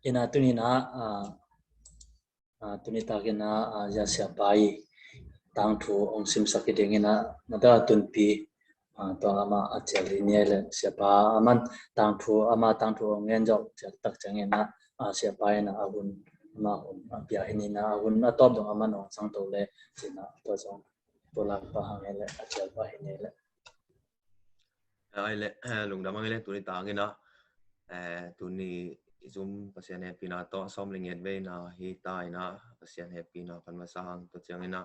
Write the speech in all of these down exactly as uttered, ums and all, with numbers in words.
Ina tuni ina, ah, ah, tuni takin ah, ah, ya siapa i tangthu ong simsak i ding ina, mata tunpi, ah, tua ama a cial hi ni le siapa aman tangthu ama tangthu ong ngen jauh cial tak ciang ina, ah, siapa ina a hun ama hun a pia hi ni ina a hun a tawp dong aman ong sang to le cina tua zong tua lak pa hang le a cial pa hi ni le. Ai le, lungdam ang le tuni tangin ah, eh, tuni Zoom Pasian hehpihna tawh sawm le ngiat veina hi ta ina Pasian hehpihna pan masa hang tua ciangin ah,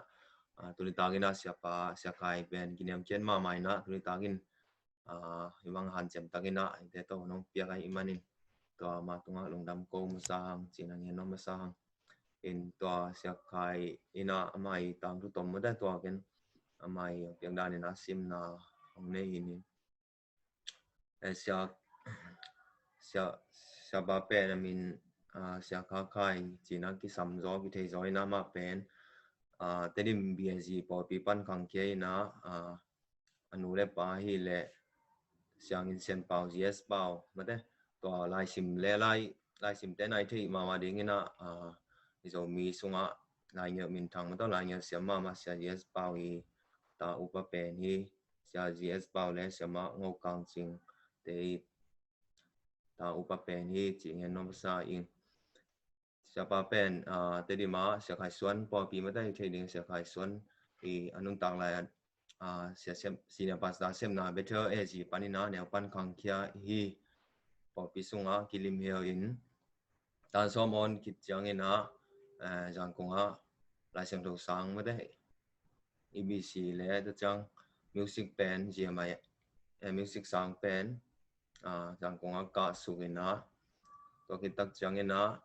ah, tuni tangin ah siapa, siakai pen kiniamkhiat mahmah ina tuni tangin, ah, himang hanciam takin ah, ite tawh nong piak ahi manin tua ma tungah lungdam ko masa hang, cina ngen nong masa hang. In tua siakai ina amai tangthu tom mata tua ken amai piak dan ina simna ong nei hi ni. Eh, sia, sia, siapa pen a min, ah, sia kha khai cina kisam zaw, kithei zaw ina mah pen, ah, Tedim B A Z pawlpi pan khangkhia ina, ah, a nu le pa hi le Siangin Sian Pau, G S Pau, mate, tua laisim le lai, laisim te nai thei mama ding ina, ah, i Zomi sungah laingial minthang mate, laingial siam mama sia G S Pau hi ta upa pen hi, sia G S Pau le siama Ngokang Cing te hi ta upa pen hi ci ngen nong sa ing. Siapa pen, ah, Tedim a sia Khai Suan pawlpi mata hi thei ding sia Khai Suan i a nuntak lai ah, ah, sia sem, senior pastor semna Bethel A G pan ina neu pan khangkhia hi pawlpi sunga kilim hiau in tan sawm on khit ciangin ah, eh, Zangkong ah Lai Siangtho sang mate E B C le ta ciang music pen G M I, eh, music sang pen, ah, Zangkong ah kah suk ina tua khit tak ciangin ah,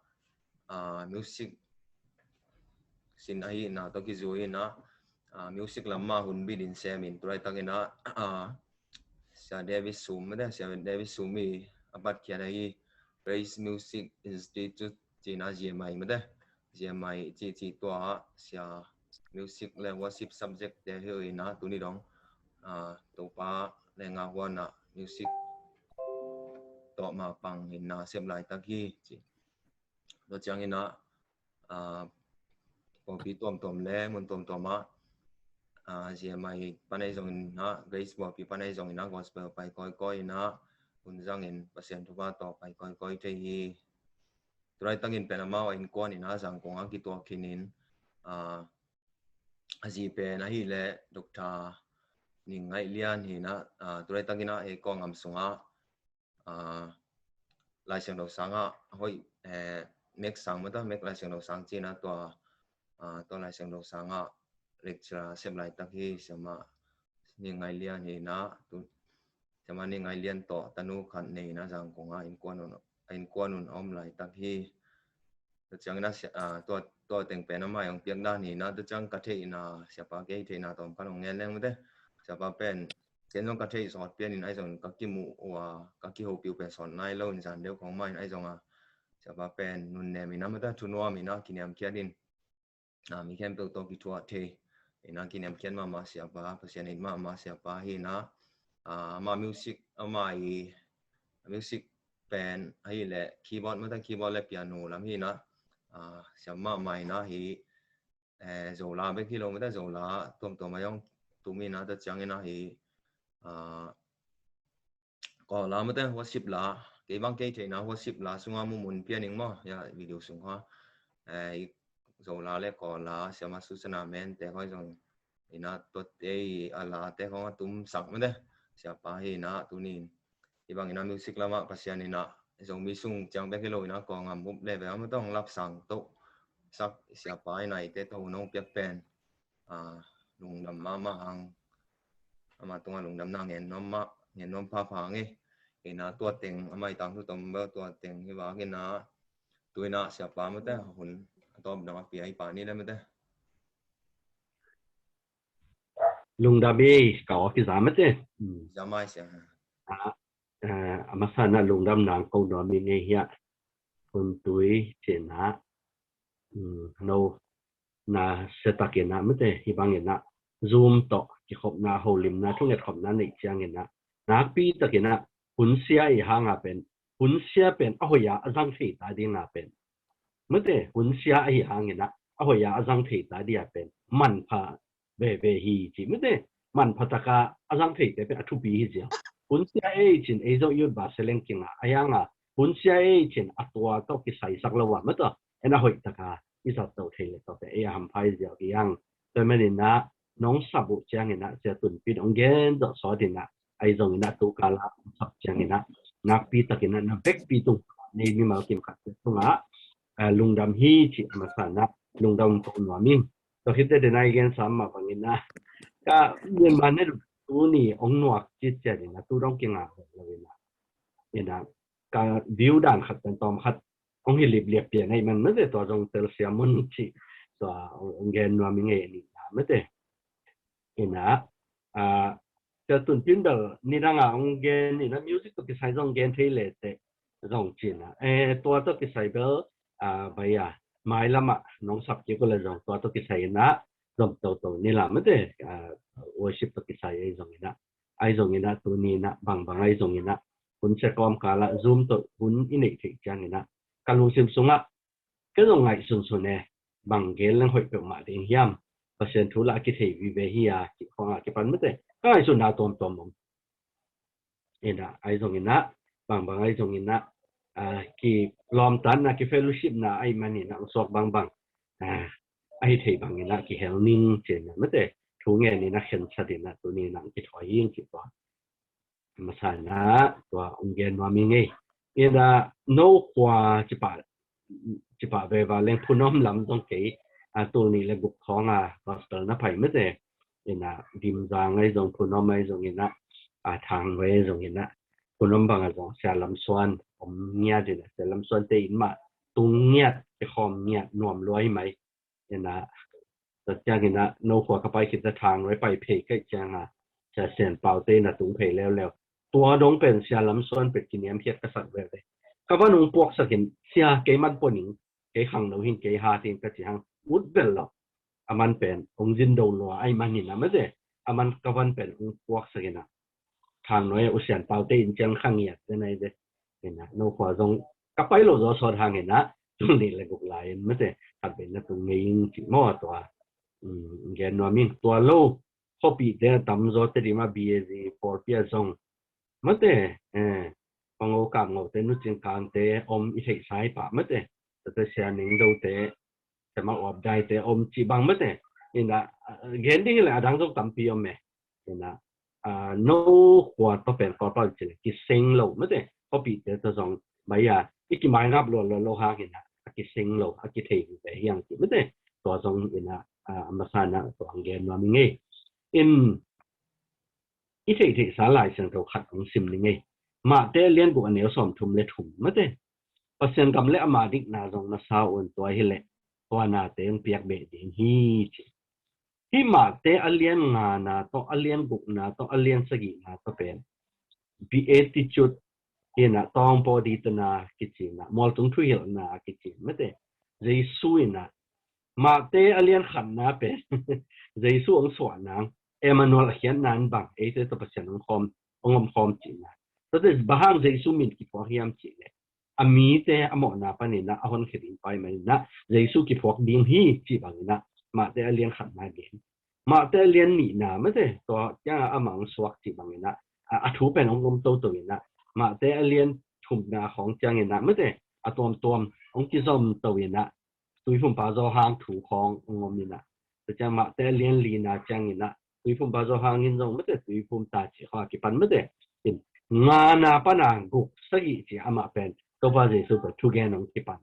ah, music sin ahi ina tua kizui ina, ah, music lam mah hun bit in sem in tulai tak ina, ah, sia David Sum mate, sia David Sum i a pat khian ahi Grace Music Institute cina G M I mate, G M I ci ci tua sia music le worship subject te hi ina tuni dong, ah, Topa le nga huana music tawh ma pang ina sep lai tak hi ci. Tua ciangin ah, ah, pawlpi tuamtuam le mun tuamtuam ah, ah, G M I pan ahi zongin ah, Grace pawlpi pan ahi zongin ah, gospel pai kawikawi ina hun zangin Pasian thupha tawh pai kawikawi thei hi. Tulai takin pen amau a innkuan ina Zangkong ah kituak khinin, ah, a zi pen ahi le Doctor Ning Ngaih Lian hi ina, ah, tulai takin ah ei kawngam sungah, ah, Lai Siangtho sangah hoih, eh, mek sang mata mek Lai Siangtho sang cina tua, ah, tua Lai Siangtho sangah lecturer sep lai tak hi siama Ning Ngaih Lian hi ina tu siama Ning Ngaih Lian tawh tanu khat nei ina Zangkong ah innkuan un, innkuan un a om lai tak hi. Tua ciangin ah, ah, tua, tua teng pen amah hong piak dan hi ina, tua ciang ka theihna, siapa kei theihna tawm kan hong ngen leng mate. Siapa pen, ken zong ka theih sawt pian in ahi zong ka kimuh ua, ka kihopiu pen sawt nai lo in zan deuh khong mah in ahi zong a. Siapa pen, nunnem ina mate, thunuam ina, kiniamkhiat in. Ah, mi khempeuh tawh kithuah thei ina, kiniamkhiat mahmah siapa, Pasian it mahmah siapa hi ina. Ah, ama music, ama i music pen ahi le keyboard mate, keyboard le piano lam hi ina, ah, siam mahmah ina hi, eh, Zola bek hi lo mate, Zola tuamtuam a zong tum ina ta ciang ina hi, ah, Kawla mate, worship la, kei bang kei theihna worship la sunga mumun pian ing maw, ya video sung kha, eh, Zola le Kawla, siama Susana Men te khoi zong ina tuate i a late khong a tum sak mate, siapa hi ina tunin. Hi bang ina music lama Pasian ina Zomi sung ciang bek hi lo ina kawngam bup le ve a mate hong lap sang to sak siapa ina ite to nong piak pen. Ah, lungdam mahmah hang. Ama tunga lungdamna ngen nuam mah, ngen nuam phapha hang e. Ina tua teng, ama i tangthu tom bel tua teng hi vak ina. Tu ina siapa mate, hun a tawp dang a pia i pa ni le mate. Lungdam e, ka awk i za mate. Hmm. Za mai sia. Ah, eh, a masa na lungdam nang ko nuam i ngei hia. Hun tui cina. Hmm, no na se takin ah mate hi bangin ah Zoom tawh kikhopna, holimna, thunget khopna neih ciangin ah nakpi takin ah hun sia i hanga pen hunsia pen a hoih a a zang thei ta ding a pen, mate, hunsia ahi hangin ah a hoih a a zang thei ta ding a pen manpha veve hi ci, mate. Manpha taka a zang theite pen a thupi hi ziau. Hunsia ei cin ei zong i ut ba seleng kinga a hianga, hunsia ei cin a tua tawh kisaisak lo a, mate, en a hoih taka i zat zo thei le tawh te ei a hampha hi ziau hi hang. Tua manin ah nong sap uh ciangin ah Sia Tunpin hong gen zawh sawtin ah, ahi zongin ah tu kala hong sap ciangin ah nakpi takin ah na vekpi tung nei mimal kim khat tungah, ah, lungdam hi ci a masa in ah lungdam ko nuam ing. Tua khit teh den a i gen sam mah bangin ah ka Myanmar ne tuni hong nuak citciat in ah tu dong kinga lo in ah, in ah ka view dan khat pen tawm khat hong hi lipliap pian ahih man mate, tua zong telsiam un ci, tua hong gen nuam ing ei ni na mate. In ah, ah, Sia Tunpin bel nidang a hong gen in ah music tawh kisai zong gen thei le teh zong cin ah, eh, tua tawh kisai bel, ah, bai a mailam ah nong sap kik uh le zong tua tawh kisai in ah zom toto ni la mate, ah, worship tawh kisai ahi zongin ah, ahi zongin ah tuni in ah bangbang ahi zongin ah hun sia kawmkal ah Zoom tawh hun i neih theih ciangin ah ka lungsim sungah ka zong ngaihsunsun e, bang gen leng hoih peuhmah ding hiam, Pasian thu lah a kithei vive hi a cih khawng a kipan mate ka ngaihsutna tuamtuam om. In ah ahi zongin ah, bangbang ahi zongin ah, ah, kilawmtatna, kifellowshipna ahih manin ah hong suak bangbang, ah, ahi thei bangin ah kihel ning ci-in ah mate, thu ngenin ah khensat in ah tuni in ah kithawi hi ing ci tua masa in ah tua hong gen nuam ing ei. In ah no khua cipah, cipah veva leng Phunom lam zong kei, ah, tul nih le guk khawng a gospel na phai mate. In ah Dimzang ahi zong, Phunom ahi zongin ah, ah, Thangnuai ahi zongin ah, Phunom bang a zong Sia Lam Suan om ngiat in ah, Sia Lam Suan te in mah tung ngiat, kikhawm ngiat nuam lua hi mai. In ah tua ciangin ah no khua ka pai khit teh Thangnuai pai phei ka hih ciang a Sia Sian Pau te in ah tung phei leuleu. Tua dong pen Sia Lam Suan pen kiniamkhiat ka sak veve. Ka van hong puaksak in, Sia, kei man pua ning, kei khangno hi ing, kei hat hi ing ka ci hang, ut vel lo. A man pen hong zin do lua ahih manin ah mate, a man ka van pen hong puaksak in ah Thangnuai ah U Sian Pau te in ciang kha ngiat te nai ve. In ah no khua zong ka pai lo zaw sawt hangin ah tul nih le guk lai-in mate khat vei na tung ngei ing ci maw tua, um, gen nuam ing. Tua lo khuapihte a tamzaw Tedim a B A Z pawlpi ah zong mate, eh, Pango Kap Ngo te, Nu Cing Kang te om i theihsa hi pah mate. Tate Sia Ning Do te, Sia Mang Uap Dai te om cih bang mate. In ah, ah, gen ding hi leh a dang zong tampi om e. In ah, ah, no khua tawh pen Kawlpau cih leh kiseng lo mate. Khuapihte tawh zong bai a i kimaingap luatluat lo hangin ah a kiseng lo, a kithei vive hi hang cih mate. Tua zong in ah, ah, a masa in ah tua hong gen nuam ing ei. In i theihtheihsa Lai Siangtho khat hong sim ning ei. Mate a lian guk a neu sawmthum le thum mate. Pasian gam le ama dikna zong na sa un, tua hi leh tua nate hong piak beh ding hi ci. Hih Mate a lian ngana tawh, a lian gukna tawh, a lian sagihna tawh pen Beatitude, in ah tawngpaw ditana kici in ah, mualtung thuhilhna kici mate. Jesu in ah Mate a lian khatna pen Jesu hong suah nang, Emmanuel a khiatna in bang eite tawh Pasian hong khawm, hong omkhawm cihna. Tate bang hang Jesu min kiphuak hiam cih leh a mite a mawhna panin ah a honkhia ding pa ahih manin ah Jesu kiphuak ding hi cih bangin ah Mate a lian khatna gen. Mate a lian nihna mate, tua ciangah amah hong suak cih bangin ah, a, a thu pen hong om toto in ah, Mate a lian thumna khawng ciangin ah mate, a tuamtuam hong kizom to in ah, Tuiphumpa Johan thu khawng hong om in ah, tua ciang Mate a lian lina ciangin ah Tuiphumpa Johan in zong mate, Tuiphum ta cih khawng a kipan mate. In, ngana pana guk, sagih cih amah pen Topa Jesu pen thugen hong kipan.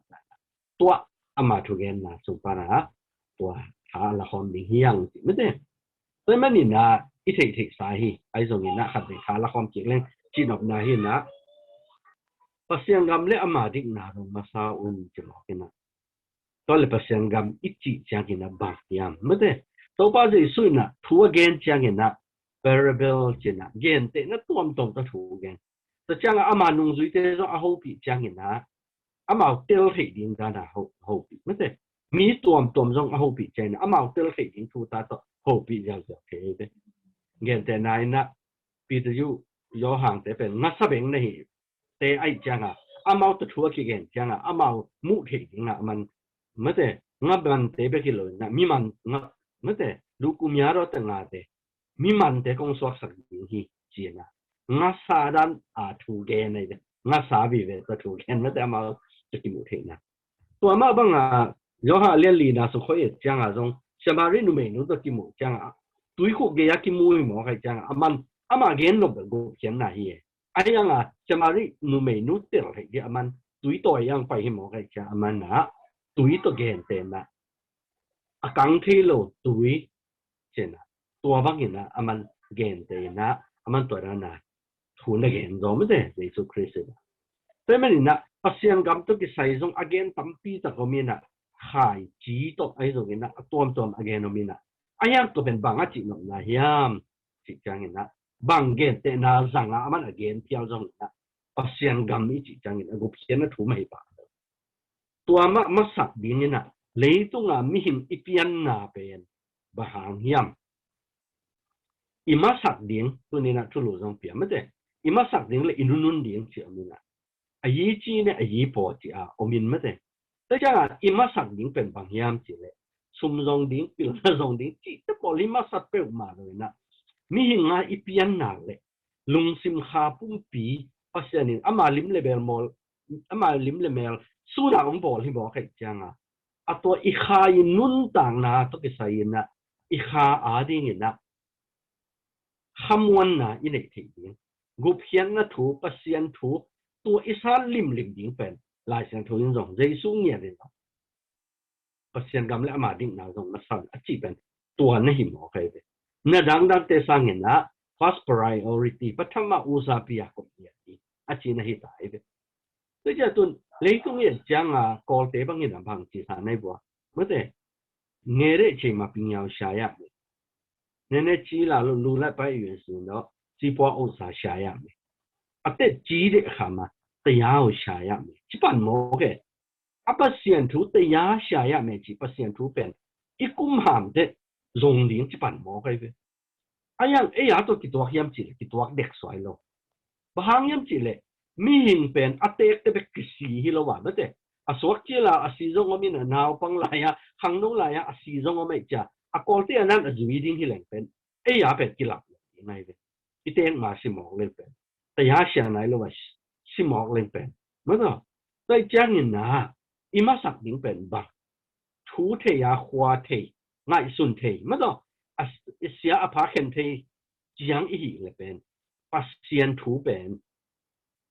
Tua ama thugenna sung pana tua tha a la khawm ding hi hang cih mate. Tua ahih manin ah i theihtheihsa hi, ahi zongin ah khat vei tha a la khawm kik leng cihnopna hi in ah, Pasian gam le ama dikna dong masa un ci mawk in ah. Tua le Pasian gam i cih ciangin ah bang hiam mate. Topa Jesu in ah thu a gen ciangin ah parable ci in ah gentehna tuamtuam tawh thu gen. Tua ciangah ama nungzuite zong a hopih ciangin ah amau tel theih ding dan a ho-, hopih mate. Mi tuamtuam zong a hopih ciangin ah amau tel theih ding thu ta tawh hopih ziauziau thei ei ve. Gentehna in ah Peter, Johan te pen ngasa beng na hi te ahih ciangah amau tawh thu a kigen ciangah amau muh theih dingah a man, mate, nga mante bek hi lo inah, mi man, nga, mate, lukumia rawte ngate, mi mante kong suaksak ding hi, ci-inah ngasa dan a thu gen ahi ve. Ngasa vive tawh thu gen, mate, amau tawh kimuh theihna. Tua mah bangah Johan lian lina sung khoi et ciangah zong Samari numeinu tawh kimuh ciangah tuikhuk gei-a kimu hi mawk ahi ciangah a man, amah gen nop bel gupkhiatna hi e. Ahi hangah Samari numeinu tel theih dih a man, tui tawi ang pai hi mawk ahi ciangah a man ah tui tawh gentehna, a kang thei lo tui, ci-inah tua bangin ah a man gentehna, a man tua dana thu na gen zaw, mate, Jesu Khrist inah. Tua maninah Pasian gam tawh kisai zong a gen tampi tak om inah, khaici tawh ahi zonginah a tuamtuam a gen om inah, a hiang tua pen bang a cih nopna hiam cih cianginah, bang gentehna zangah a man a gen phial zonginah Pasian gam i cih ciangin a gupkhiatna thu mah hi pah. Tua mah masak dinginah leitunga mihing i pianna pen bang hang hiam? I masak ding, tuninah thulu zong pia, mate, i masak ding le i nunun ding ci om inah, a yi ci ne a yi paw ci a om in, mate. Tua ciangah i masak ding pen bang hiam ci le, sum zong ding, pilna zong ding cihte pawl hi masat peuhmah lo inah, mihing a i pianna le lungsim kha pumpi Pasian in ama lim le bel mawl, ama lim le mel suna hong bawl hi mawk ahi ciangah, a tua i kha i nuntakna tawh kisai inah i kha a dinginah khamuanna i neih theih ding, gupkhiatna thu, Pasian thu, tua i san limlim ding pen Lai Siangtho in zong, Jesu ngiat in zong, Pasian gam le ama dikna zong na san a cih pen tua na hi mawk ahi ve. Na dangdangte sanginah first priority, pathama usapi a kop ngiat ding a cih na hi ta ahi ve. Tua ciah tun leitung i et cianga Kawlte bangin a bang ci sa nai bua, mate, ngereh cei ma ping yau shaya me, nene ci la lu lu la pai yun sin do, ci pua u sa shaya me, a te ci de kha ma, te yau shaya me, ci pan mawk e. A Pasian thu te ya shaya me ci Pasian thu pen i kum ham te zong ding ci pan mawk ahi ve. A yang ei a tawh kituak hiam cih leh kituak dek suai lo. Bang hang hiam cih leh mihing pen a tekte bek kisi hi lo a, mate. A suak kil a, a si zong om in, a naupang lai a, khangno lai a, a si zong om ei cia, a Kawlte a nan a zui ding hi leng pen ei a pen kilap lo ding ahi ve. I tek ma si mawk leng pen, te ya sia nai lo a si mawk leng pen, mate. Tua ciangin na i masak ding pen bang, thu thei a, khua thei, ngaihsun thei, mate, a sia a pha khen thei ciang i hih leh pen Pasian thu pen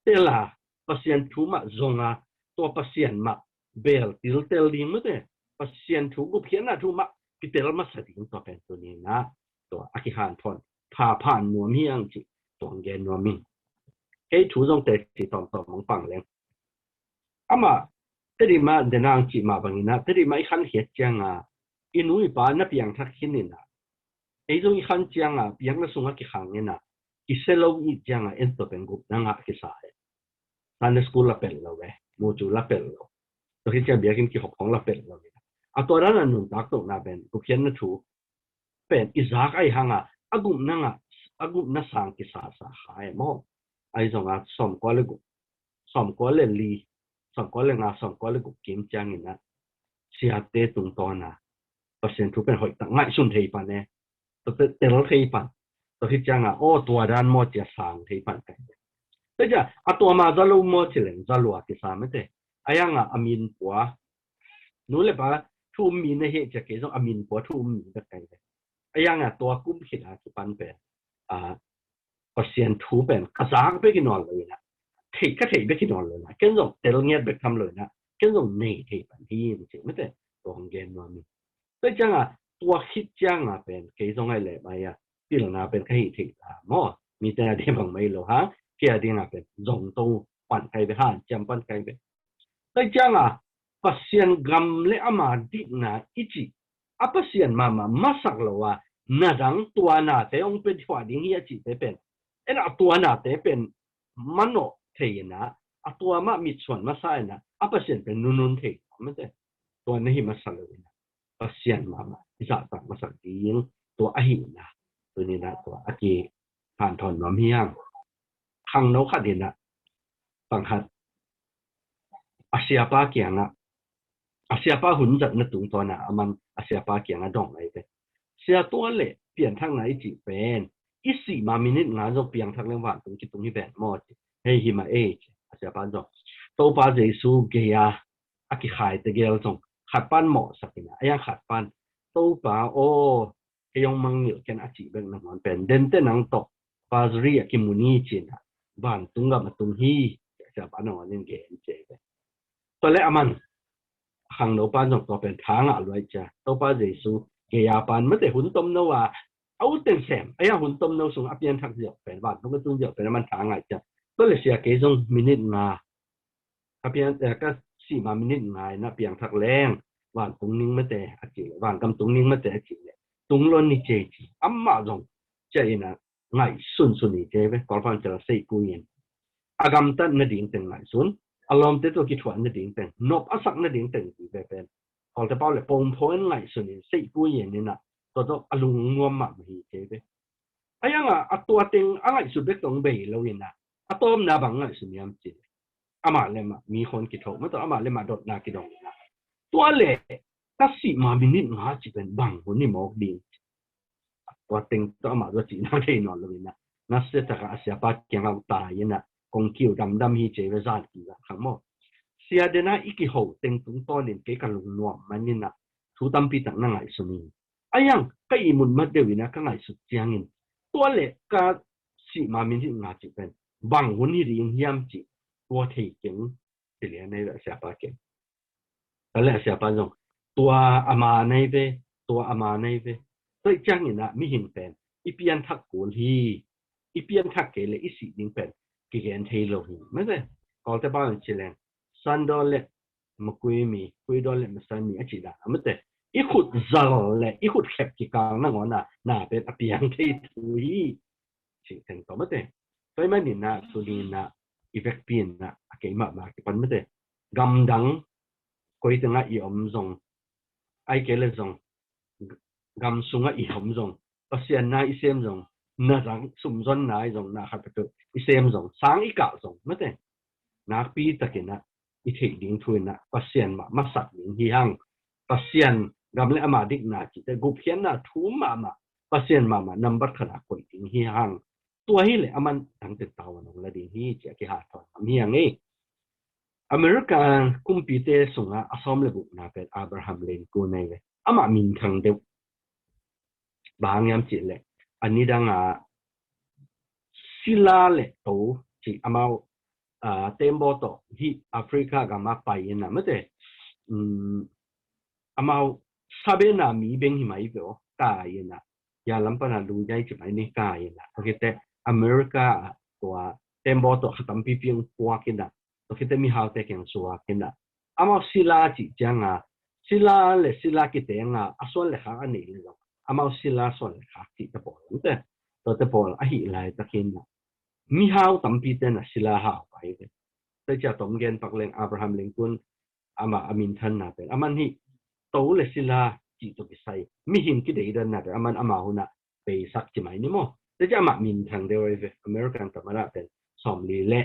tel a, Pasian thu mah zong a, tua Pasian mah bel tiltel ding, mate. Pasian thu, gupkhiatna thu mah kitel masa ding, tua pen tuni na tua a kihanthawn phapha nuam hi ang cih tua gen nuam ing. Kei thu zong te ci tawmtawm hong pang leng. Amah, Tedim ah, denang cih mah bangin ah, Tedim ah i khan khiat cianga i nu i pa na piangthak khin in ah, ei zong i khan cianga piakna sungah kikhang in ah, i se lo i cianga en tua pen gupna ngah kisa e. Sunday school la pelh lo e, mucu la pelh lo. Tua hi ciang biakinn kihok khong la pelh lo e. A tua dan a nuntak tohna pen gupkhiatna thu pen i zak ahi hanga, a gupna ngah, a gupna sang kisasa kha e maw. Ahi zonga sawmkua le guk, sawmkua le li, sawmkua le nga, sawmkua le guk kim ciangin ah siate tungtawn a Pasian thu pen hoih tak ngaihsun thei pan e. Tua tel thei pan. Tua hi cianga, aw, tua dan maw cia sang thei pan kai. Tua cia a tua ma za lo maw ci leng za lua kisa mate. A yanga a min pua, nu le pa thu um mi na hi cia kei zong a min pua thu um mi na kai ve. A yanga tua kum khit a kipan pen a Pasian thu pen ka zak bek i nawn lo in ah, thei ka thei bek i nawn lo in ah, ken zong tel ngiat bek tham lo in ah, ken zong nei thei pan hi in ci mate. Tua hong gen nuam in. Tua cianga tua khit cianga pen kei zong ai leh mai a pilna pen ka hih thei ta maw. Mite a ding bang mai lo ha, kei a dinga pen zong to pan kai ve, hanciam pan kai ve. Tua cianga Pasian gam le ama dikna i cih a Pasian mahmah masak lo a, na dang tua nate hong pia thuah ding hi a cihte pen, en a tua nate pen manawh thei in ah, a tua mah mitsuan masa in ah, a Pasian pen nunun thei mate. Tua na hi masa lo in ah, Pasian mahmah i zahtak masak ding tua ahi in ah, tuni in ah tua a kihanthawn nuam hi hang. Khangno khat in ah, pang khat a siapa kiangah, a siapa hun zatna tungtawnah aman a siapa kiangah dong ahi ve. Sia, tua le pianthakna i cih pen i sih ma minit nga zong piangthak leng vantung kitung hi ven maw ci. Hei, hi mah ei ci. A siapa zong Topa Jesu gei-a a kikhai tegel zong khat pan mawhsak in ah, a yang khat pan, Topa aw, kei hong mangngilh ken a cih bek nangawn pen dente nang tawh Calvary a kimu ni ci-in ah vantung gam a tung hi. Siapa nangawn in gen ci ei ve. Tua le aman a khangno pan zong tua pen tha ngah luai cia, Topa Jesu gei-a pan mate hun tomno a, a ut teng sem a yang hun tomno sung a pianthak ziau pen, vantung a tung ziau pen aman tha ngah cia. Tua le sia, kei zong minit nga ka pian, eh, ka sih ma minit nga in ah piangthak leng vantung ning mate a cih leh, vangam tung ning mate a cih leh tung lo ni ci ei ci. Amah zong cia in ah ngaihsunsun hi ci ei ve. Kawlpau in cia la seihpui in, a gamtat nading teng ngaihsun, a lawmte tawh kithuah nading teng, nop a sak nading teng hi ve pen Kawlte pau le pongpho in ngaihsun in seihpui in in ah tua tawh a lungnuam mahmah hi ci ei ve. A yang ah a tua teng a ngaihsut bek tawh bei lo in ah a tawpna bang ngaihsun hiam ci leh, amah le mah mi khawn kitho mah tawh amah le mah dotna kidong in ah, tua le ka sih ma minit nga ci pen bang hun hi mawk ding? Tua teng tawh amah tua cihna thei nawn lo in ah, nasia takah a siapa kiangah tai in ah kong kiu damdam hi ci ei ve, zan ki zan khang maw. Sia, den ah i kiho teng tungtawnin kei ka lungnuam man in ah thu tampi tak na ngaihsun hi. A yang ka ihmut mat deuh in ah ka ngaihsut ciangin tua le ka sih ma minit nga cih pen bang hun hi ding hiam cih tua thei keng ci lian ei ve, a siapa keng. Tua le a siapa zong tua ama nei ve, tua ama nei ve. Tua ih ciangin ah mihing pen i pianthak kul hi. I pianthak kei le i sih ding pen kigen thei lo hi mate. Kawlte pau in ci leng, san dawn le makui mi, kui dawn le masan mi a cih dan a mate. I khut zal le i khut khem kikal nangawn ah na pen a piang thei thu hi. Cih teng tawh mate. Tua ahih manin ah tuni in ah i vekpi in ah a kei mahmah kipan mate, gamdang koi tengah i om zong, ahih kei leh zong gam sungah i om zong, Pasian na i sem zong, na zang sumzon na i zong, na khat peuhpeuh i sem zong, sang i kah zong mate, nakpi takin ah i theih ding thu in ah Pasian mah masak ding hi hang. Pasian gam le ama dikna cihte gupkhiatna thu mahmah, Pasian mahmah nambat khat ah koih ding hi hang. Tua hi le aman tangte tau a nong la ding hi ci a kihanthawn ngam hi hang ei. America kumpite sungah a sawm le gukna pen Abraham Lincoln ahi ve. Amah minthang deuh. Bang hang hiam cih leh a nidang ah sila le to cih amau, ah, tembaw tawh hih Africa gam ah pai in ah mate, um, amau sabena mi beng hi mai ve aw, kai in ah, ya lam pan ah lu nyai ci mai ni, kai in ah, tua khit teh America ah tua tembaw tawh kha tampipi hong puak in ah, tua khit teh mihaute kiang suak in ah, amau sila cih ciang a, sila le sila kiteng a, a suan le khak a neih le zong amau sila suan le khak cihte pawl om te. Tuate pawl ahih laitakin ah mihau tampite in ah sila hau pai te. Tua ciang tom gen pak leng Abraham Lincoln amah a minthanna pen, aman hih to le sila cih tawh kisai mihing kideidanna pen aman ama hun ah peisak ci mai ni maw. Tua ciang amah minthang deuh ahi ve. American tamada pen sawmli le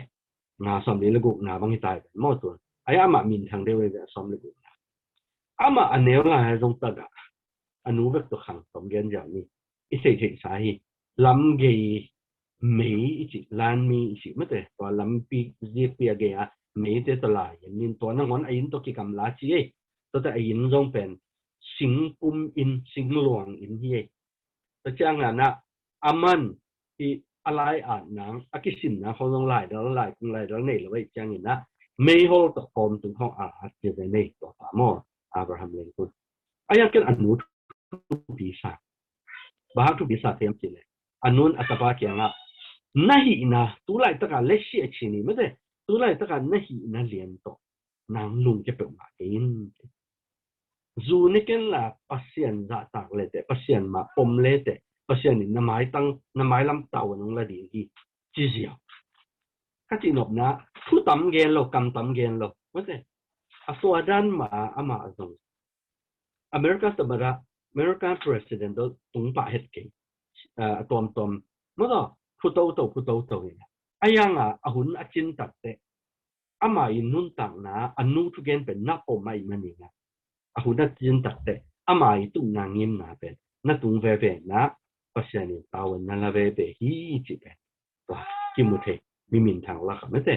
nga, sawmli le gukna bang hi ta hi pen maw, tua ahi amah minthang deuh ahi ve, a sawm le gukna. Amah a neu lai a zong tagah a nu bek tawh khang tom gen ziau ni. I theihtheihsa hi. Lamgei mei i cih, lanmi i cih mate, tua lampi zikpi a gei a meite tawh lai in nin, tua nangawn a inn tawh kigamla ci ei. Tuate a inn zong pen singpum inn, singluang inn hi ei. Tua ciang a na aman i a lai at nang a kisin nang khong zong laidal, laikung laidal nei lo ei ciangin ah meihol tawh kawm tung khong a at ci ve nei tua pa maw, Abraham Lincoln. A yang ken a nu thupi sa. Bang hang thupi sa thiam ci le, a nun a tapa kiangah na hihna, tu laitaka le sia ci ni mate, tu laitaka na hihna lian tawh nang lungkia peuhmah kei in. Zu ne ken la Pasian zahtak le teh, Pasian mah pom le teh, Pasian in na maitang, na mailam tau a nong la ding hi ci ziau. Ka cihnopna, thu tam gen lo, kam tam gen lo mate. A tua dan mah amah zong America tamada, America president tawh tung pah het kei. A tuamtuam maw, tawh phu toto, phu toto in a yang a, a hun a cin tak teh ama i nuntakna a nu thugen pen na pom ahih manin ah, a hun a cin takteh ama i tupna ngimna pen na tung veve in ah Pasian in tavuan na la veve hi cih pen tua kimu thei, mi minthang lak ah mate.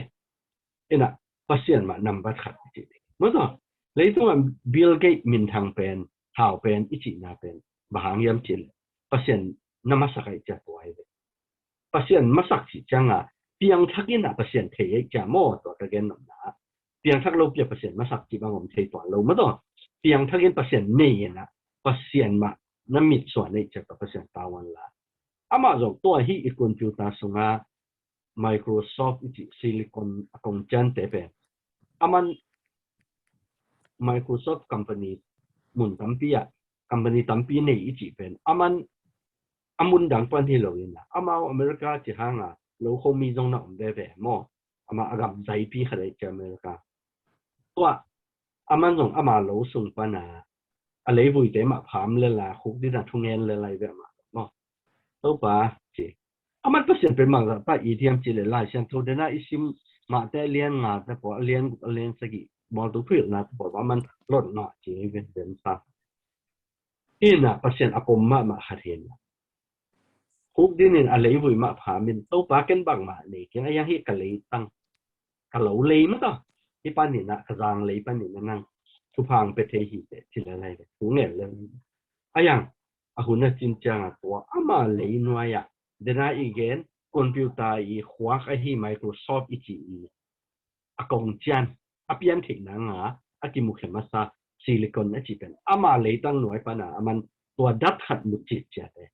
Ina, Pasian mah nambat khat i cih ding. Maw tua, leitungah Bill Gates minthang pen, hau pen i cihna pen bang hang hiam cih leh Pasian na masak ahih ciang tua hi ve. Pasian masak cih ciangah piangthak in ah Pasian thei ahih ciang maw, tua ka gen nopna. Piangthak lo pi a Pasian masak cih bang om thei tuan lo maw tua. Piangthak in Pasian nei in ah Pasian mah na mitsuan ahih ciang tua Pasian tavuan la. Amah zong tua hi, i computer sungah Microsoft i cih silicon a kong ciante pen, aman Microsoft company mun tampi ah, company tampi nei i cih pen aman a mun dang pan hi lo in ah, amau America cih hangah lo khomi zong na om veve maw. Amah a gam zaipi khat ahih ciang America. Tua aman zong ama lo sung pana a leivuite mah pham le la, khuk dina thungen le lai ve amah maw. Topa ci. Aman Pasian pen mangzah ta i diam ci le Lai Siangtho dena i sim mahte a lian nga te pawl, a lian guk, a lian sagih, mual tung thuhilhna te pawl aman lotna ci hi ven ven sa. Hina Pasian a pom mahmah khat hin. Khuk dinin a leivui mah phamin Topa ken bangmah nei keng, a yang hi ka leitang, ka lo lei mata. Hi panin ah ka zang lei panin ah nang thupha pe thei hi te ci le lai ve. Thu ngen le. A yang a hun a cin ciangah tua ama lei nuai ah dena i gen computer i khuak ahi Microsoft i ci i a kong cian a pian theihna nga a kimukhia masa silicon a ci pen ama leitang nuai pana aman tua dat khat mut cih ciate.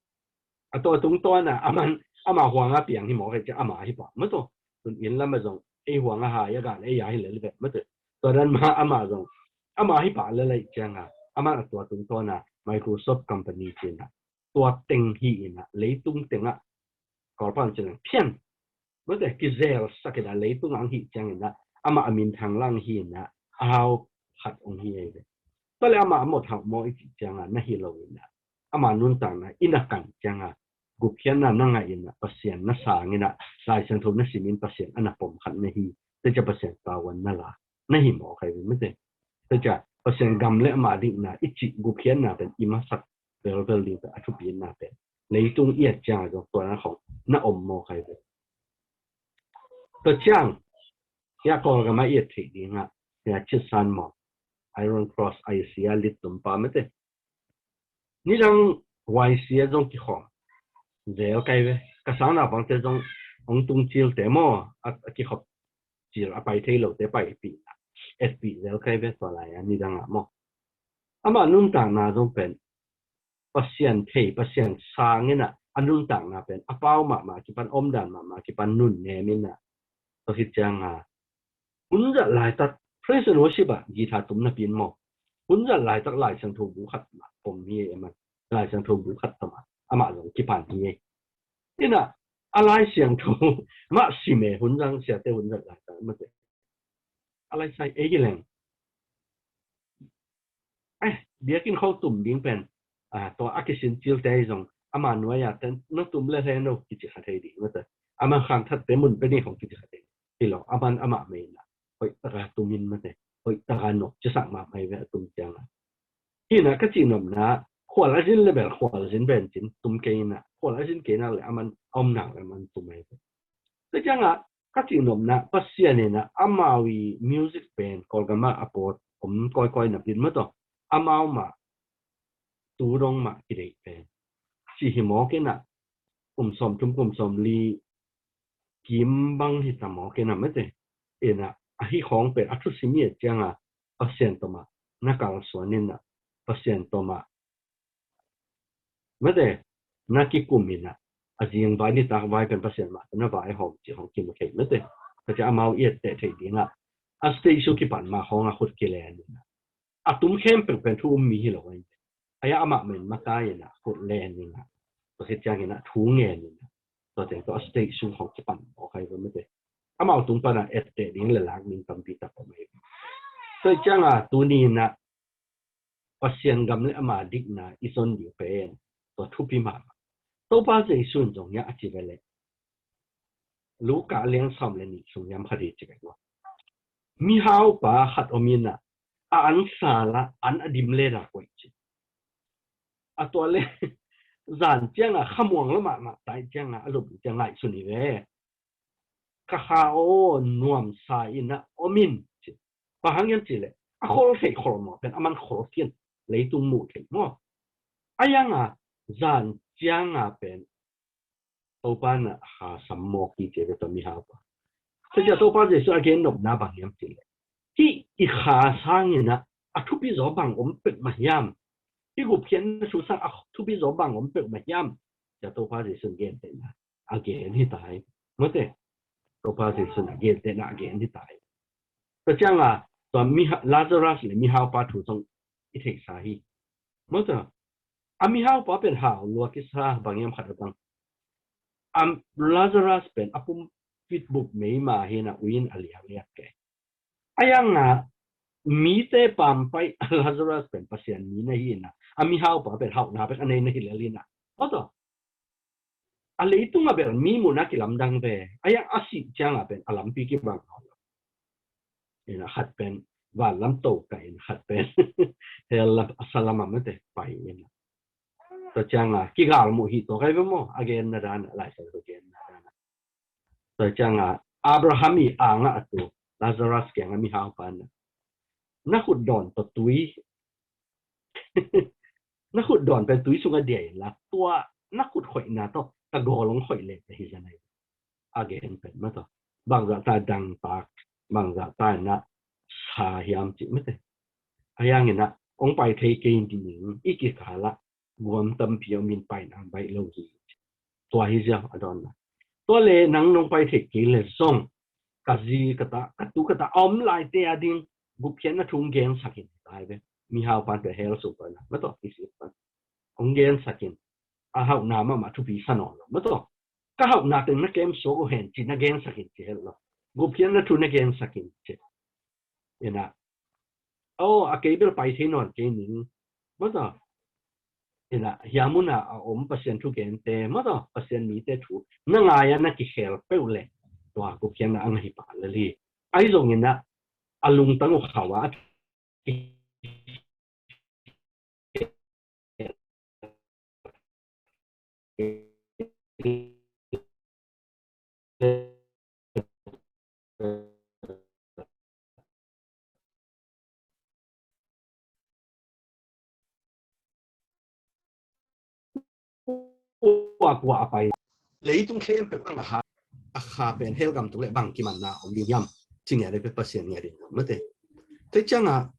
A tua tungtawna aman ama huanga piang hi mawk ahih ciang ama hi pah maw tua. Tun inn lam a zong ei huanga hai a gan ei a hi lel vet maw tua. Tua dan ma ama zong ama hi pah lel ahih cianga aman a tua tungtawna Microsoft company cina tua teng hi ina leitung tengah Kawlpau cina phian maw tua kizel sak ina leitung ang hi ciang ina ama a minthang lang hi ina a hau khat ong hi ei ve. Tua le ama a mawt hauh maw i cih cianga na hi lo ina ama nuntakna ina kan cianga gupkhiatna na ngah ina Pasian na sang ina Lai Siangtho na simin Pasian a na pom khat na hi. Tua ciang Pasian tavuan na la na hi mawk ahi ve maw tua. Tua ciang Pasian gam le ama dikna i cih gupkhiatna pen i masak velvel ding pen a thupina pen leitung i et cianga zong tua na khong na om mawk ahi ve. Tua ciang hia Kawlgam a i et theih dingah hia Chin San Maw, Iron Cross I C a lit tumpa maw tua. Nidang Y C a zong kikhawm zel kai ve. Ka sang naupangte zong ong tung cilte maw a, a kikhop cil a pai thei lote paipih etpih zel kai ve tua lai a nidang ah maw. Ama nuntakna zong pen Pasian thei, Pasian sang ina a nuntakna pen a pau mahmah kipan, omdan mahmah kipan, nunnem ina tua hi cianga hun zat laitak praise and worship ah guitar tum napi in maw, hun zat laitak Lai Siangtho bu khat mah pom hi e man. Lai Siangtho bu khat tawh mah amah zong kipan hi e. Ina a Lai Siangtho mah sim e hun zang siate hun zat laitak mate. A lai sai ei leng. Eh, biakinn khawng tum ding pen tua a kisin cilte hi zong ama nuai a ten no tum le hleno kici kha thei ding mate. Ama khangthatte mun pe ding khawng kici kha thei hi lo. Aman amah mei na hoih taka tumin mate, hoih taka nop cisak mahmah hi ve a tum cianga. Hina ka cihnopna khual a zin le bel khual zin ben cin tum kei ina, khual a zin kei nak le aman a om nak le aman tum hi ve. Tua cianga ka cihnopna Pasian ina amau i music pen Kawlgam ah a pawt om kawikawi napi in maw tua amau mah tu dong mah kideih pen ci hi mawk ina kum sawmthum kum sawmli kim bang hi ta mawk ina mate. Ina ahi khawng pen a thusim i et cianga Pasian tawh mah na kalsuan ina Pasian tawh mah mate na kikum ina a zing vai nitak vai pen Pasian mah na vaihawm ci khawng kimu thei mate. Ka ci amau i et teh thei dingah a stage su kipan mah khawng a khut kilen ina a tum khempeuh pen thu um mi hi lo ahi. Aia amah men makai ina khut len ina tua khit ciang ina thu ngen ina tua teng tua a stage su khawng kipan mawk ahi ve mate. Amau tung pana et teh ding le lak ding tampi tak om ahi. Tua cianga tuni ina Pasian gam le ama dikna i zon ding pen tua thupi mahmah. Topa Jesu in zong hiah a ci ve leh Luka a liang sawm le nih sung hiam khat hi ci ve maw. Mihaupa khat om in ah, a an sal ah an a dim le dah koih ci. A tua le zan ciangah khamuang lo mahmah tai ciangah a lop ciang ngaihsun hi ve. Ka kha aw, nuamsa in ah om in ci. Bang hang hiam cih leh a khol theih khol mawh pen a man khol khin, leitung muh theih maw. A yangah zan ciangah pen Topa na ha sam mawk hi ci ve tua mihaupa. Tua ciah Topa Jesu a gen nopna bang hiam cih leh, hih i kha sangin ah a thupi zaw bang om peuhmah hiam? Hih gupkhiatna thu sang a thupi zaw bang om peuhmah hiam? Ciah Topa Jesu gen tehna a gen hi ta hi. Mawte, Topa Jesu a gen tehna a gen hi ta hi. Tua ciangah tua miha-, Lazarus le mihaupa thu zong i theihsa hi. Mawte, a mihaupa pen hau lua kisa bang hiam khat a bang. A Lazarus pen a pum pitbuk mei mah hi in ah ui in a liang liak kei. A yangah mite pampai a Lazarus pen Pasian mi na hi in ah, a mihaupa pen hauhna bek a nei na hi lel in ah. Mawte, a leitung a bel mi muhna kilamdang ve. A yang a sih ciangah pen a lampi kibang. In ah khat pen van lam to kah in, khat pen hell lam, a sa lam ah mawte pai in ah. Tua ciangah kigal muh hi tua kai ve maw, a genna dan ah, Lai Siangtho genna dan ah. Tua ciangah Abraham i angah a tu Lazarus kiangah mihaupa in ah, na khut dawn tawh tui, na khut dawn pen tui sungah dia in la, tua na khut khoihna tawh ka gawl hong khoih leh ka hi zia nai. A gen pen mawte, bangzah ta dangtak, bangzah ta in ah sa hiam cih mawte. A yangin ah hong pai thei kei ding, i kikal ah guam tampi om in paina baih lo hi. Tua hi zia a dawnna. Tua le nang nong pai thei kei le zong ka zi ka ta, ka tu ka ta a om laite a ding gupkhiatna thu hong gensak in ta hi ve. Mihaupa pen hell sung pan ah, mawte, i sih pan hong gensak in. A hauhna mahmah thupi sa nawn lo, mawte. Ka hauhna teng na kem suak uh hen ci na gensak in ci het lo. Gupkhiatna thu na gensak in ci. In ah, aw, a kei bel pai thei nawn kei ning. Mawte, in ah, hih mun ah a om Pasian thugente, mawte, Pasian mite thu na ngai a na kikhel peuh leh tua gupkhiatna a ngah hi pah lel hi. Ahi zongin ah a lungtang uh khau ah a kua kua a pai. Leitung khempeuh a kha, a kha pen hell gam tung leh bang kimanna om ding hiam? Ci ngiat ding pen Pasian ngiat ding, mawte. Tua ciangah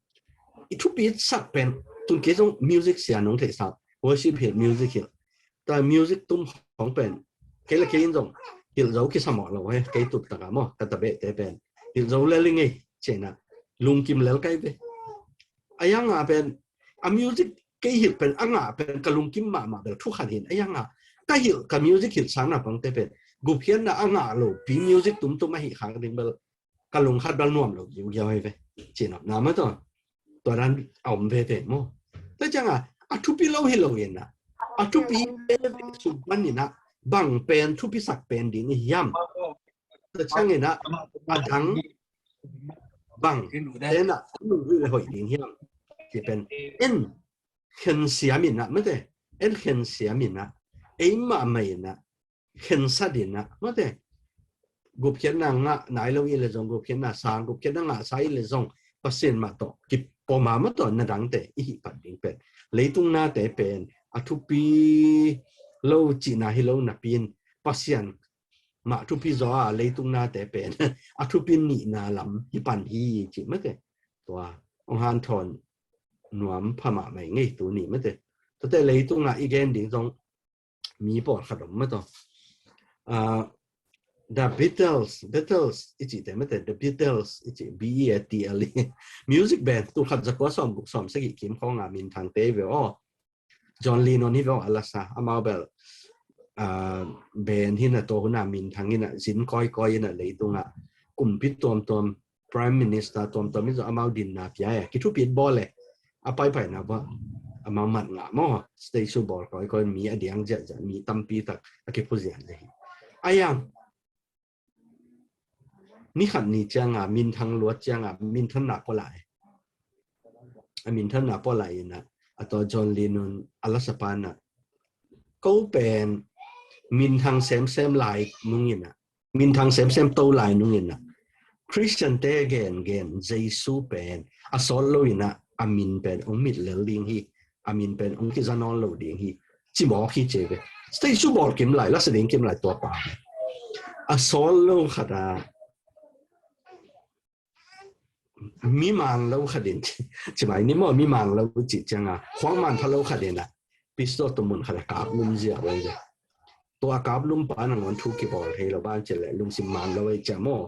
i thupi sak pen, tun kei zong music sia nong theihsa, worship hilh, music hilh. Tua music tum khawng pen kei le kei in zong hilh zo kisa mawh lo hi, kei tup takah maw, ka tabehte pen hilh zo lel ing ei ci-in ah lungkim lel kai ve. A yangah pen a music kei hilh pen a ngah pen ka lungkim mahmah bel thu khat hi in, a yangah ka hilh, ka music hilh sang naupangte pen gupkhiatna a ngah lopi music tumtum ahih khak ding bel ka lungkhat bel nuam lo giugiau hi ve. Ci-in ah na mawte, tua dan a om veve maw. Tua ciangah a thupi lo hi lo in ah, a thupi veve sung panin ah bang pen thupisak pen ding i hiam? Tua ciangin ah a dang bang pen ah a nung le hoih ding hiam? Ci pen en khensiam in ah, mawte, en khensiam in ah, ei mahmah in ah khensat in ah, mawte, gupkhiatna ngah nai lo i le zong, gupkhiatna sang, gupkhiatna ngahsa i le zong, Pasian mah tawh kipom a, mawte, na dangte i hih phat ding pen, leitung nate pen a thupi lo cihna hi lo napi in Pasian mah thupi zaw a, leitung nate pen a thupi nihna lam hi pan hi ci, mawte. Tua hong hanthawn nuam pha mahmah ing ei tuni, mawte. Tuate leitungah i gen ding zong mi pawlkhat om, mawte. Ah, The Beatles, Beatles i cihte, mawte, The Beatles i cih, B E A T L E. Music band, tul khat za kua sawm guk sawm sagih kim khawng a minthangte hi ve aw. John Lennon hi ve aw, a la sa, amau bel, ah, band hi in ah tua hun a minthang in ah zin kawikawi in ah leitungah kumpi tuamtuam, Prime Minister tuamtuam in zong amau dinna pia e, kithupi bawl e, a paipaina bang amau mat ngah maw, statue bawl kawikawi, mi a diang ziahziah, mi tampi tak a kiphu ziahziah hi. A yang ni khat ni cianga minthang luat cianga minthanna pua lai. A minthanna pua lai inah, a tua John Lennon a lasapa inah, ko pen minthang semsem lai nung inah, minthang semsem to lai nung inah, Christian te gen gen Jesu pen a sawt lo inah, a min pen ong mit lel ding hi, a min pen ong kiza nawn lo ding hi, ci mawk hi ci ve. Jesu bawl kim lai, lasa ding kim lai tua pa. A sawt lo khat a mi man lo khat in, ci mai ni maw, mi man lo ci cianga khuang man pha lo khat inah pistol tua mun khat a kap lum ziau ve. Tua kap lum pa nangawn thu kibawl thei lo, ban ci le lungsim man lo ei cia maw,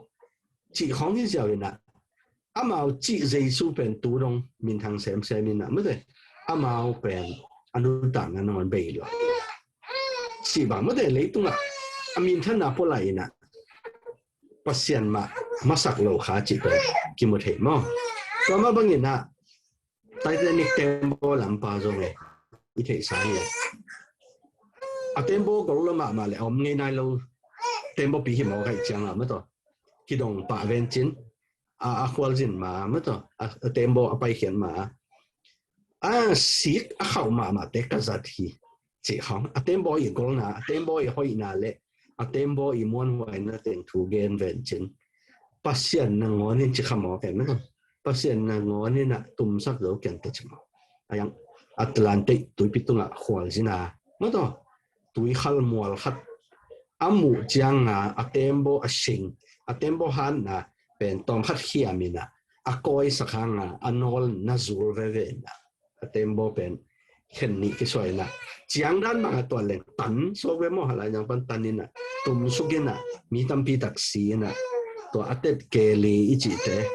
ci khong hi ziau inah, amau ci Jesu pen tu dong minthang semsem inah mate, amau pen a nuntakna nangawn bei lo. Ci bang mate, leitungah a minthanna pua lai inah Pasian mah masak lo kha cih pen kimu thei maw? Tua mah bangin ah Titanic tembaw lampa zong e, i theihsa hi. A tembaw gol lo mahmah le a om ngei nai lo tembaw pi hi maw, kaih ciang a mataw kidong pah vencin a, a khualzin ma mataw, a tembaw a paikhiat ma a sik a khauh mahmahte ka zat hi. Cih khawng a tembaw i golna, a tembaw i hoihna le a tembaw i muanhuaina teng thu gen vencin Pasian nangawn in ci kha mawk e mataw. Pasian nangawn in a tumsak zo kian ta ci mawk. A yang Atlantic tuipi tungah khualzin a mataw, tuikhal mual khat a muh cianga a tembaw a sing, a tembaw hanna pen tawm khat khiam in a, a kawisak hanga a nawl na zul veve in a, a tembaw pen khen nih kisuai in a, ciang dan bang a tuan leng tan suak ve maw, halai nang pan tan in a, tum suk in a, mi tampi tak si in a, tua a tet keli i cihte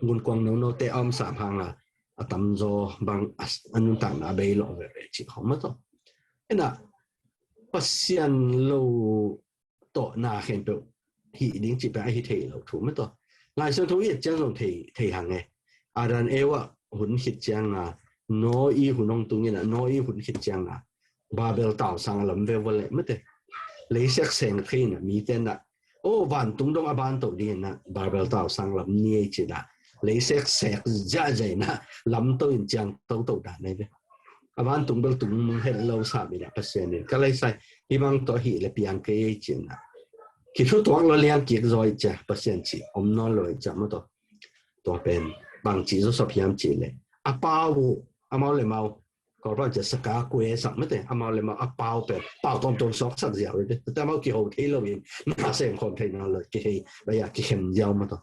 gunkuang nonote a om sam hanga a tamzaw bang a nuntakna a bei lawh veve cih khawng mataw. In a Pasian lo tawh na khempeuh hih ding cih pen ahi thei lo thu mataw. Lai Siangtho i et ciang zong thei, thei hang e. Adam Eva hun khit cianga Noah hun hong tung in a, Noah hun khit cianga Babel tausang a lam ve vua leh mate, leisek seng thei in a, mite in a, o, vantung dong a ban to ding in a, Babel tausang lam ni ei ci in a, leisek sek ziahziah in a lam to in ciang toto dan ei ve. A vantung bel tung het lo sam in a, Pasian in ka leisai hi bang tawh hih le piang kei ei ci in a, kithutuak lo liang kik zaw ei cia, Pasian ci om nawn lo ei cia mataw. Tua pen bang ci Joseph hiam ci le, a pau uh, amau le mau Kawlpau cia saka kue sak mate, amau le mau a pau pen pau tawmtawm suak sak ziau ei ve. Tua amau kiho thei lo in na sem khawm thei nawn lo, kihei baya kikhem ziau mataw.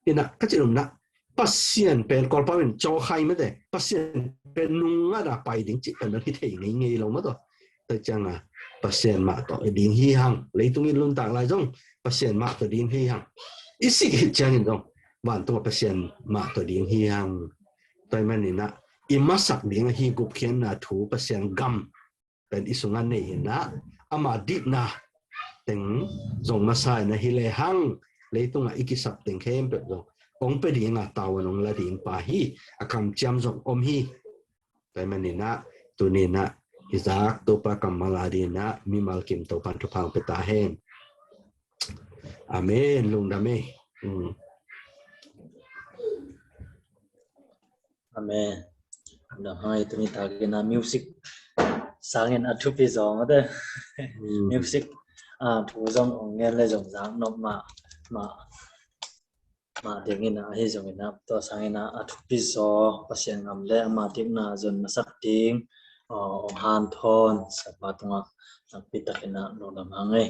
In a ka cih lum na Pasian pen Kawlpau in cawkhai mate, Pasian pen nungngat a pai ding cih pen hi thei ngeingei lo mataw. Tua cianga Pasian mah tawh ding hi hang, leitung in nuntak lai zong Pasian mah tawh ding hi hang. I sik hi ciangin zong vantung a Pasian mah tawh ding hi hang. Tua ahih manin a i masak ding ahi gupkhiatna thu Pasian gam pen i sungah nei in a, ama dikna teng zong masa in a hi le hang, leitungah i kisap teng khempeuh zong ong pe ding a, tavuan ong la ding pa hi, a kamciam zong om hi. Tua ahih manin a tuni in a i zak Topa kammal a ding in a mimal kim Topan thupha ong pe ta hen. Amen. Lungdam e. Amen. Lungdam hang e. Tuni takin a music sangin a thupi zaw mate. Music a thu zong ong ngen le zong zak nop mah mah mah dingin a, ahi zongin a tua sangin a a thupi zaw Pasian gam le ama dikna zon masak ding ong hanthawn Siapa tungah nakpi takin a lungdam hang e.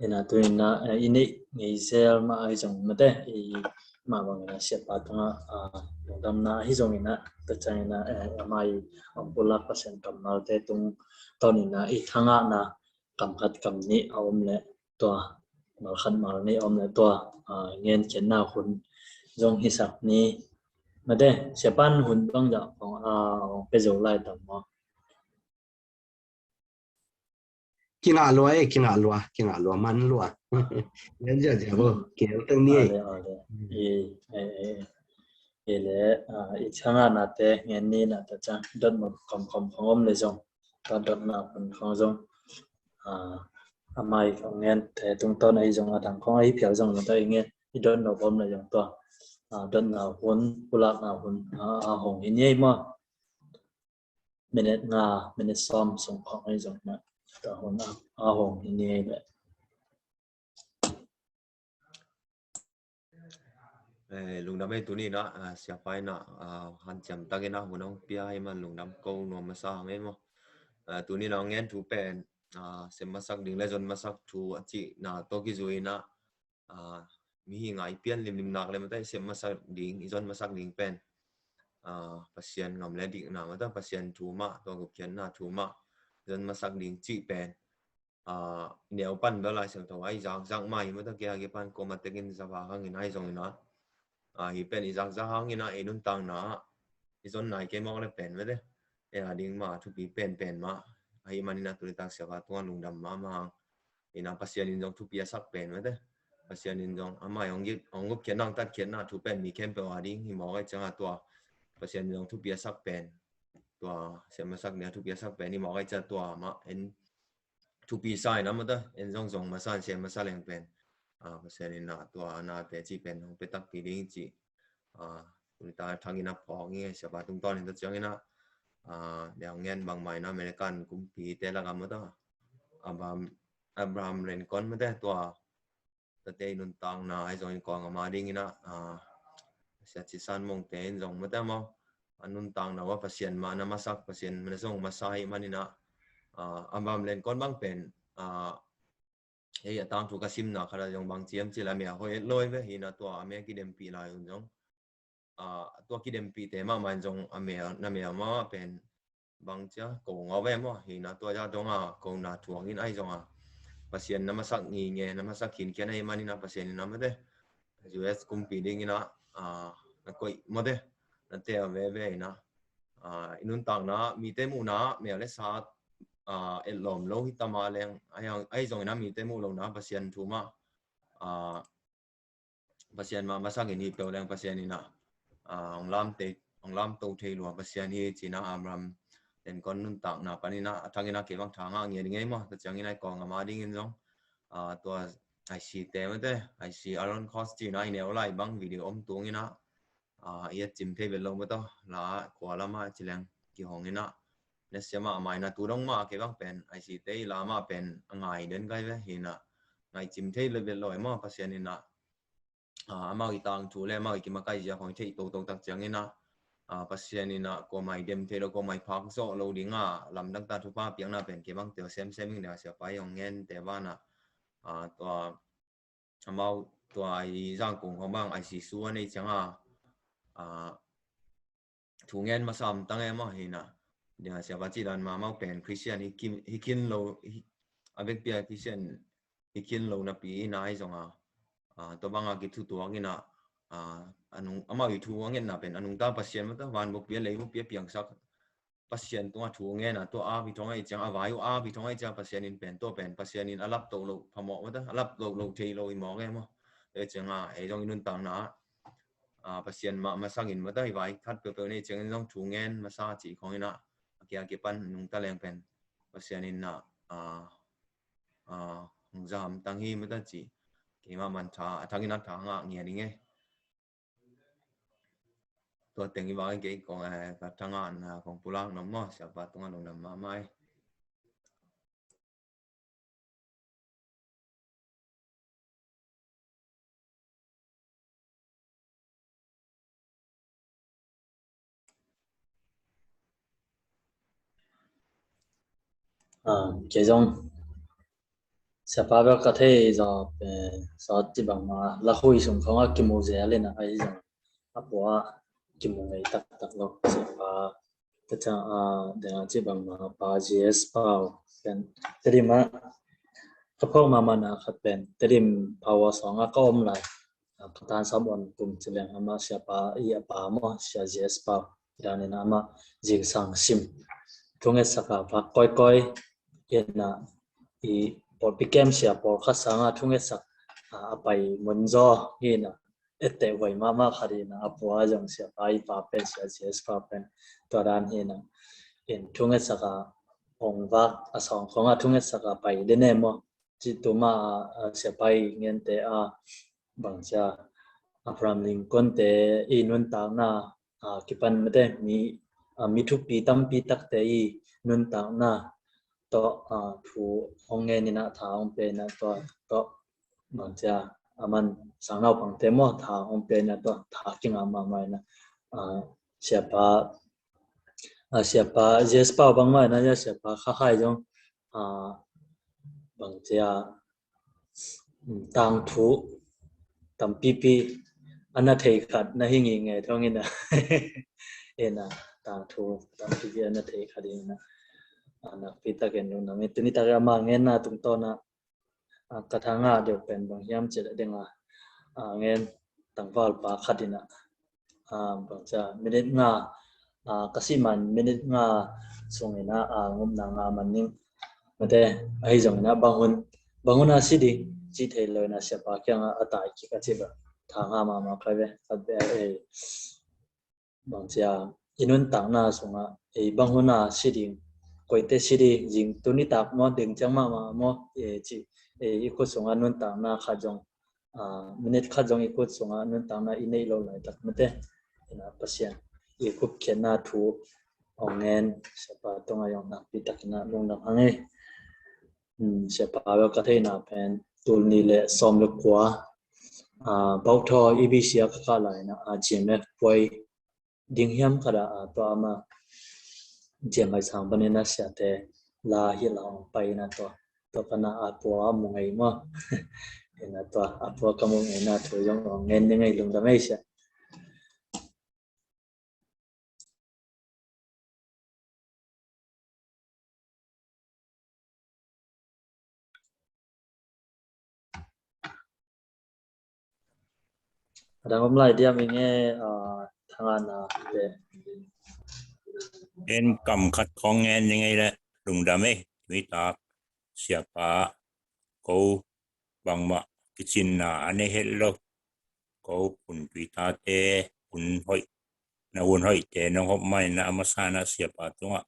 In a tu in a i neih ngei zel mah ahi zong mate, i mah bangin a Siapa tungah lungdamna ahi zongin a tua ciangin a ama i ong pulak Pasian kammalte tungtawn in a i thangahna kam khat kam nih a om leh tua, mal khat mal nih a om leh tua ngenkhiatna hun zong hisak ni. Mate, Siapan hun bang zah ong pe zo lai tam maw? Kingah lua e, kingah lua, kingah lua, man lua. Ngen ziahziah bo, kiel teng ni e. I le i thangahna te ngen ni na ta ciang dot mawk khomkhom khong om le zong, tua dotna hun khong zong A mai kong ngen te tungtawn ahi zong a dang kong ahi phial zong na ta i ngen i dotna bom na zong tua. A dotna hun, pulakna hun a hong hi ni ei maw. Minute nga, minute sawm sung khong ahi zong na ta hun a hong hi ni ei le. Lungdam ei tuni na siapa ina hanciam takin a hun hong pia hi man lungdam ko nuam masa hang ei maw. Tuni na ngen thu pen sem masak ding le zon masak thu a cihna tawh kizui ina mihing a i pian limlim nak le mata i sem masak ding, i zon masak ding pen Pasian ngam le dikna mata Pasian thu mah, tua gupkhiatna thu mah zon masak ding cih pen neu pan bel Lai Siangtho a i zakzak mah hi mata kia kipan koma tekin zava hangin a i zong ina hi pen i zakzak hangin a i nuntakna i zon nai kei mawk le pen mate e a ding mah thupi penpen mah ahi manin a tuni tak siapa tunga lungdam mahmah hang. Ina Pasian in zong thupi a sak pen mate Pasian in zong amah hong gupkhiatna hong tatkhiatna thu pen mi khempeuh a ding hi mawk ahi cianga tua Pasian in zong thupi a sak pen tua sem masak nia thupi a sak pen hi mawk ahi cianga tua mah en thupi sa ina mata en zong zong masa en sem masa leng pen Pasian ina tua a nate cih pen hong pia takpi ding cih tuni ta thangin a phawk ngi siapa tungtawn in ta ciangin a deng ngen bangmah ina American kumpi te laka mata Abraham, Abraham Lincoln mate tua tate i nuntakna ahi zong in kawng ama ding ina sia ci san mong te in zong mate maw a nuntakna ua Pasian mah na masak Pasian na zong masa hi man ina Abraham Lincoln bang pen hei a tangthu ka simna khat a zong bang ciam cil a mia hoi et loi ve hina tua a mia kidempih lai un zong tua kidempihte mahmah in zong a mel na mel mahmah pen bang cia ko ngau ve maw hina tua ja donga kona thuangin ahi zonga Pasian na masak ngi nge na masak khinkhian ahi manina Pasian ina mate U S kumpi dingina na koih mawte na tel veve ina i nuntakna mite muhna mel le sa etlawm lo hi tama leng ahi zongina mite muh lona Pasian thu mah Pasian mah masakin hi peuh leng Pasian ina hong lamte hong lamto thei lua Pasian hi cina Abraham Lincoln nuntakna panina a thangina kei bang thanga ngia ding ei maw ta ciangina i kawng ama dingin zong tua I C te mate I C Aaron Cross cina i neu lai bang video om tungina i a cim thei vet lo mataw la khua lama cileng kihongina na siama a maina tu dong ma kei bang pen I C te i lama pen a ngai den kai ve hina ngai cim thei vet lo emaw Pasian ina amau i tangthu le amau i kimakai zia khong i theih toto tak ciangina Pasian ina kuamai dem thei lo kuamai phak zawh lo dinga lamdang ta thupha piakna pen kei bang teo semsem ing deng a siapa i hong ngen te vana tua amau tua i zangkung hong bang I C su a nei cianga thu ngen masa am tang em aw hina deng a siapa cidan ma amau pen Christian hi khin lo a vekpia Christian hi khin lo napi ina ahi zonga tua banga kithutuak ina amau i thu a ngetna pen a nungta Pasian mata van bukpia lei bukpia piangsak Pasian tunga thu ngena tua a bi thong ahi ciang a vai uh a bi thong ahi ciang Pasian in pen tua pen Pasian in a lap to lo phamawh mata a lap to lo thei lo i mawk em aw e cianga ei zong i nuntakna Pasian mah masangin mata i vai khat peuhpeuh nei ciangin zong thu ngen masa cih khongina a kia kipan nungta leng pen Pasian in na hong zaham tang hi mata ci keima man tha a thangin a tha ngah ngia ding e tua teng i vang kei kong ka thangah na kong pulak nong maw siapa tunga lungdam mahmah e Kei zong siapa bel ka thei zaw sawt ci bangma la hui sung khong a kimu zel in a ahi zong a pua kimu ngei taktak lo siapa ka ca a dena ci bangma pa G S pau ken Tedim a ka phawk mahmah na khat pen Tedim pau a sawng a ka om lai ka tan sam on kum ci leng ama siapa i a pa maw sia G S pau danin ama zingsang sim thunget saka vak koikoi ina i pawlpi kem sia pawlkhat sanga thunget sak a pai mun zaw ina ette huai mahmah khat ina a pua zong siapa i pa pen sia G S pa pen tua dan ina in thunget saka ong vak a sawng khonga thunget saka pai dene maw Cih tuma a, a, siapa i ngente a bangcia Abraham Lincoln te i nuntakna a kipan mate mi, a, mi thupi tampi takte i nuntakna tawh, a, thu hong ngen ina tha hong pe ina tawh, tawh bangcia a man sangnaupangte maw tha hong pe ina tawh tha kinga mahmah ina, a, siapa, a, siapa Jespa bangmah ina ya siapa Kha Khai zong, a, bangcia, um, tangthu tampipi a na thei khat na hi ngei ngei thong ina ina tangthu tampipi a na thei khat ina, a, nakpi takin lungdam i tuni tak a ma ngenna tungtawna, a, ka tha ngah deuh pen bang hiam cih leh ding a, a, ngen tangvalpa khat ina, a, bangcia minute nga, a, ka sih man minute nga sung ina, a, ngupna nga man ning mate ahi zong ina bang hun, bang hun a si ding cih thei lo ina siapa kianga a tai kik a cih ba tha nga mahmah kai ve khat ve a ei. Bangcia i nuntakna sungah ei bang hun a si ding, koite si ding, zing tuni tak maw ding ciang mahmah maw, ei, ci, ei, i khut sungah nuntakna khat zong, a, minute khat zong i khut sungah nuntakna i neih lo laitak mate ina Pasian i khupkhiatna thu hong ngen siapa tungah zong nakpi tak ina lungdam hang ei. Um, siapa bel ka theihna pen tul nih le sawm le kua, a, bauhthaw i B C a ka kah lai ina, a, G M F puai ding hiam khat a, a, tua ama G M I sang panin a siate la hi la hong pai ina tua, tua pana a pua a mu ngei maw ina tua a pua ka mu ngei ina thu zong hong ngen ding ei lungdam ei sia. A dang om lai diam i nge, a, thangana te. En kam khat khong ngen i ngei le lungdam ei, tui tak siapa ko bangmah kicinna a nei het lo. Ko phun tuitate hun hoih na hun hoihte nong hop man ina a masa na siapa tungah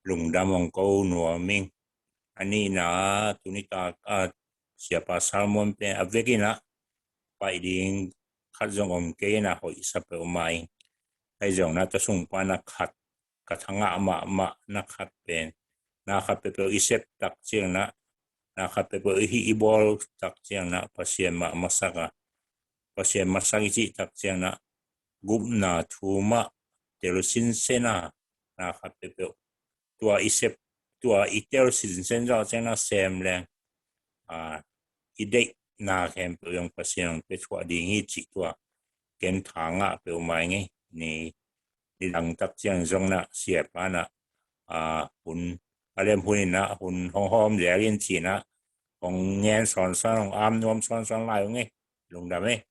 lungdam hong ko nuam ing. A nihna tuni tak a siapa Salmon pen a vek ina pai ding khat zong om kei ina hoih sa peuhmah ing. Ahi zong na tua sung pana khat ka thangah mahmah na khat pen na khat peuhpeuh i sep tak ciang na, na khat peuhpeuh i hih i bawl tak ciang na Pasian mah masak a, Pasian masak i cih tak ciang na gupna thu mah tel sinsen a, na khat peuhpeuh tua i sep, tua i tel sinsen zawh ciang na sem leng, a, i deihna khempeuh zong Pasian hong pia thuah ding hi cih tua ken thangah peuhmah i ngei ni. Nidang tak ciang zong na siapa na, a, hun a lem hun ina hun hong hawm zel in ci na hong ngen sawnsawn hong am nuam sawnsawn lai uh ngei lungdam ei.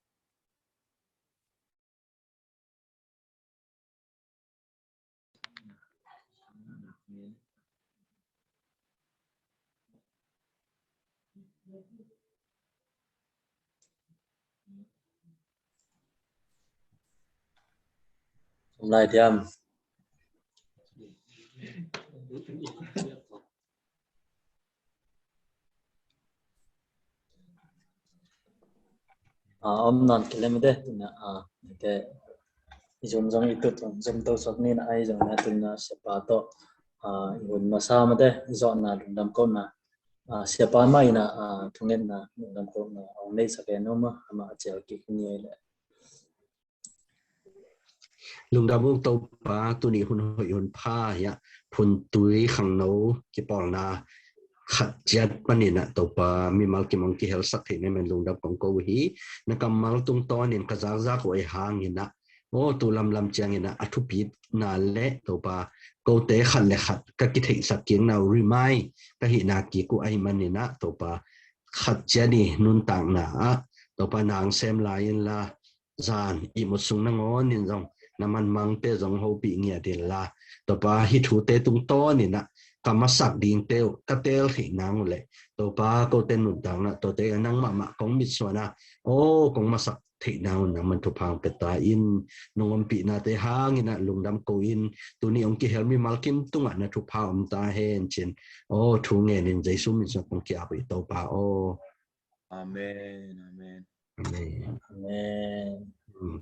Om lai diam. A, om nan kilem de ina, a, te i zum zong i tut zong zum to sok ni na ai zong na tun na siapa to, a, i hun masa mate i zawhna lungdam ko na, a, siapa mah ina, a, thungetna lungdam ko na ong nei sak e no ma ama a cial kik ni ai le. Lungdam ung Topa, tuni hun hoih hun pha hiah phuntui khangno kipawlna khat ciat panin ah Topa mimal kim ong kihelsak theih na men lungdam kong ko uh hi. Na kammal tungtawnin ka zakzak uh ei hangin ah aw tu lamlam ciangin ah a thupitna le Topa kote khat le khat ka kitheihsak kikna uh remind ka hihna kik uh ahi manin ah Topa khat ciat i nuntakna ah Topa nang sem lai inla zan ihmut sung nangawnin zong na manmangte zong hopih ngiat inla Topa hih thute tungtawnin ah ka masak dingte uh ka teel theih nang uh leh Topa kote nuntakna tote nang mahmah kong mitsuan a aw kong masak theihna un nangman thupha hong pia ta in, nong ompihnate hangin ah lungdam ko in, tuni hong kihel mimal kim tungah na thupha om ta hen ci-in, aw thu ngenin Jesu min sungah kong ki-ap uh hi Topa aw. Amen. Amen. Amen. Amen. Mm.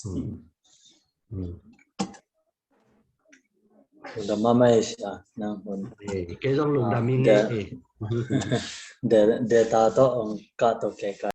Mm. Mm. Lungdam mahmah ei sia, nang hun. Eh, kei zong lungdam ing ei. De, de ta to ong ka to ke ka.